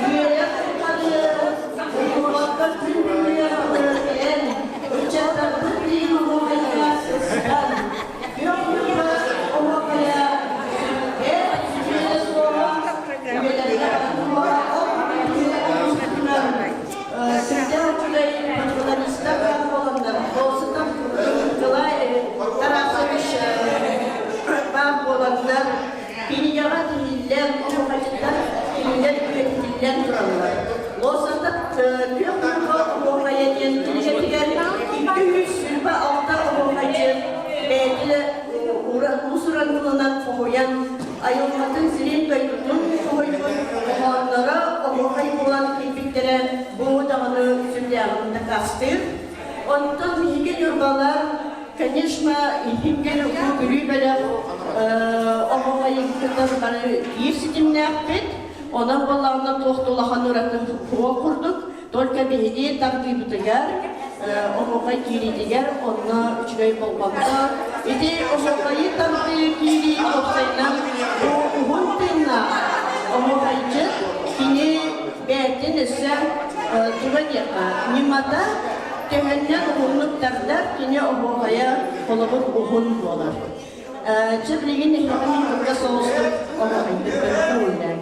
Үөрэх тухары уһуктар күн бүгүнүгэр кэлэн, ыччаттарбыт билигин оһуохайга сыстан, күөх ньурба оһуохайа бэрт үтүөнэ суоҕа, үлэлэргэ туһуга ол устунан сүрдээх үчүгэй фольклористар баар буоланнар, Болсутов Николай Тарасович баар буоланнар, Кинигэҕэ тиһиллэн, оһуохайдьыттар кинилэр үйэтитиллэн тураллар. Лосатап Күөх Ньурба оһуохайа диэн кинигэтигэр 226 оһуохайдьыт бэйэтэ уус-уран тылынан хоһуйан, айылҕатын сирин-дойдутун хоһуйбут хоһоонноро оһуохай буолан киирбиттэрэ бу даҕаны сүрдээҕин дакаастыыр. Онтон биһиги ньурбалар, конечно, иһингер күлүү бэлэх оһуохайыттар бары биир ситимнээхпит. Онон буоллаҕына туох да улахан ураты суох курдук. Только биһиги тардыыбытыгар, оһуохай киириитигэр онно үчүгэй болҕомто. Ити оһуохайы тардыы киирии уопсайынан бу уһун тыыннаах оһуохайдьыт кини бэйэтин өссө туга диэххэ, ньымата төһөннөн уһуннук тардар, кини оһуохайа холобур уһун буолар. Чэ, билигин эһиэхэ мин кылгас соҕустук оһуохайдык көҥүллээҥ.